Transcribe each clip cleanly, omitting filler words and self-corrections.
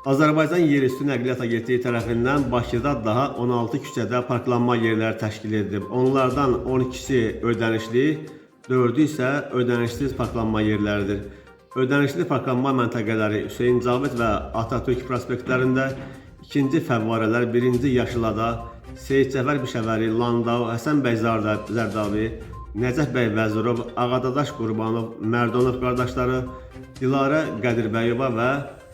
Azərbaycan Yerüstü Nəqliyyat Agentliyi tərəfindən Bakıda daha 16 küçədə parklanma yerləri təşkil edilib. Onlardan 12-si ödənişli, 4-ü isə ödənişsiz parklanma yerləridir. Ödənişli parklanma məntəqələri Hüseyn Cavid və Atatürk prospektlərində, 2-ci Fəvvarələr, 1-ci Yaşılada, Seyid Cəfər Bişəvəri, Landau, Həsən bəy Zərdabi, Nəcəf bəy Vəzirov, Ağadadaş Qurbanov, Mərdonov qardaşları, Dilarə Qədirbəyova və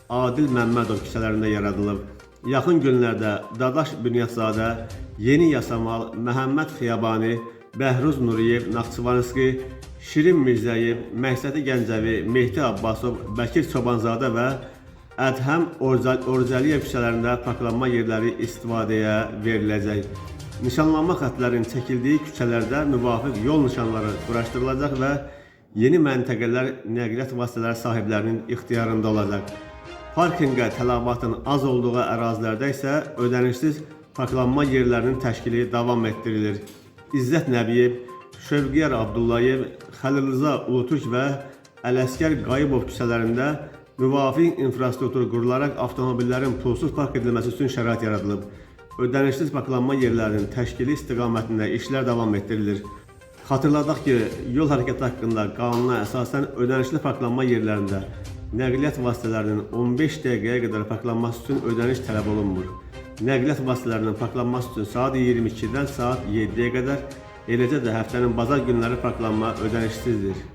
Adil Məmmədov küçələrində yaradılıb. Yaxın günlərdə Dadaş Bünyadzadə, Yeni Yasamal, Məhəmməd Xiyabani, Bəhruz Nuriyev, Naxçıvanski, Şirin Mirzəyev, Məhsəti Gəncəvi, Mehdi Abbasov, Bəkir Çobanzadə və Ədhəm Orcəliyev küçələrində parklanma yerləri istifadəyə veriləcək. Nişanlanma xəttlərinin çəkildiyi küçələrdə müvafiq yol nişanları quraşdırılacaq və yeni məntəqələr nəqliyyat vasitələri sahiblərinin ixtiyarında olacaq. Parkinqə tələbatın az olduğu ərazilərdə isə ödənişsiz parklanma yerlərinin təşkili davam etdirilir. İzzət Nəbiyev, Şövqiyar Abdullayev, Xəlil Rza Ulutürk və Ələsgər Qayıbov küçələrində müvafiq infrastruktur qurularaq avtomobillərin pulsuz park edilməsi üçün şərait yaradılıb. Ödənişsiz parklanma yerlərinin təşkili istiqamətində işlər davam etdirilir. Xatırladaq ki, yol hərəkəti haqqında qanuna əsasən ödənişli parklanma yerlərində nəqliyyat vasitələrinin 15 dəqiqəyə qədər parklanması üçün ödəniş tələb olunmur. Nəqliyyat vasitələrinin parklanması üçün saat 22-dən saat 7-yə qədər, eləcə də həftənin bazar günləri parklanma ödənişsizdir.